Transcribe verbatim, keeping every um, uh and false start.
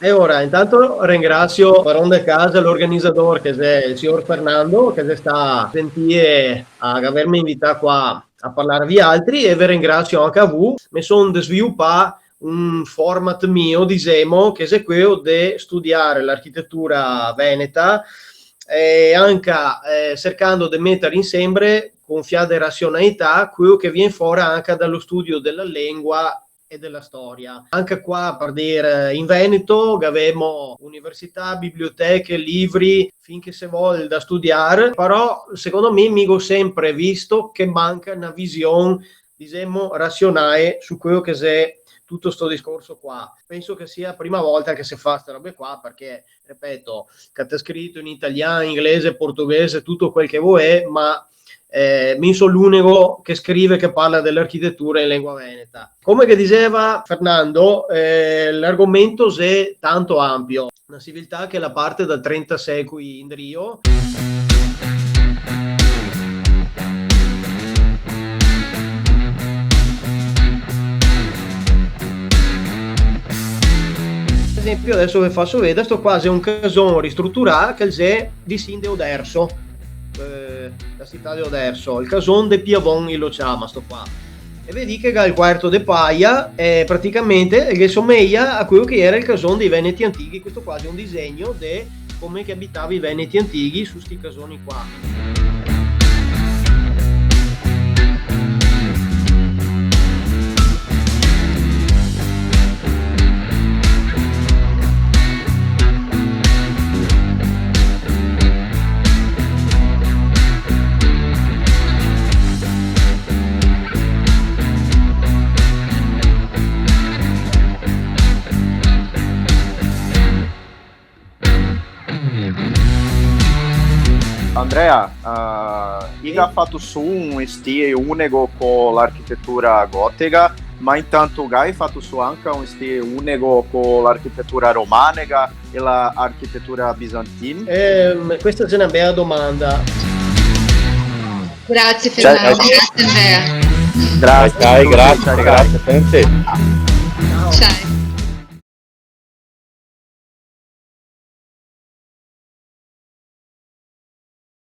E ora, intanto ringrasio el paron de casa, l'organizador, che xe el sior Fernando, che xe stà gentile a gaverme invità qua a parlar a vialtri, e ve ringrasio anca a vu. Me son desviupà un format mio, disemo, che xe queo de studiar l'architetura veneta, e anca, eh, sercando de meter insenbra, con fià de rasionalità, queo che vien fora anca dal studio de la lengua e de la storia. Anca qua, par dir, in Veneto, gavemo università, biblioteche, libri, fin che se vol da studiar, però, secondo mi, mi go senpre visto che manca na vision, disemo, rasionale su queo che xe tuto sto discorso qua. Penso che sia a prima volta che se fa ste robe qua, parché, ripeto, che te ga scrito in italian, inglese, portoghese, tuto quel che volé, ma, eh, mi so l'unico che scrive, che parla de l'architetura in lengua veneta. Come che diseva Fernando, eh, l'argomento xe tanto anpio. Na civiltà che la parte da trenta secoli indrio. Ad esempio, deso ve faso vedar, sto qua xe un cason ristruturà che xe visin de Oderzo, eh, la cità de Oderzo, el cason de Piavon, i lo ciama, sto qua. E vedì che ga el cuerto de paia, e praticamente el someja a queo che iera el cason dei Veneti antichi. Questo qua xe un disegno de come che abitava i Veneti antichi su sti casoni qua. Andrea, eh, i ga fato su un stile unego co l'architetura gotega, ma intanto ga fato su anca un stile unego co l'architetura romanega e l'architetura bizantina? Ehm, questa xe na bela domanda. Grazie, Fernando. Grazie, Andrea. Grazie, dai, grazie, grazie tante. Ciao.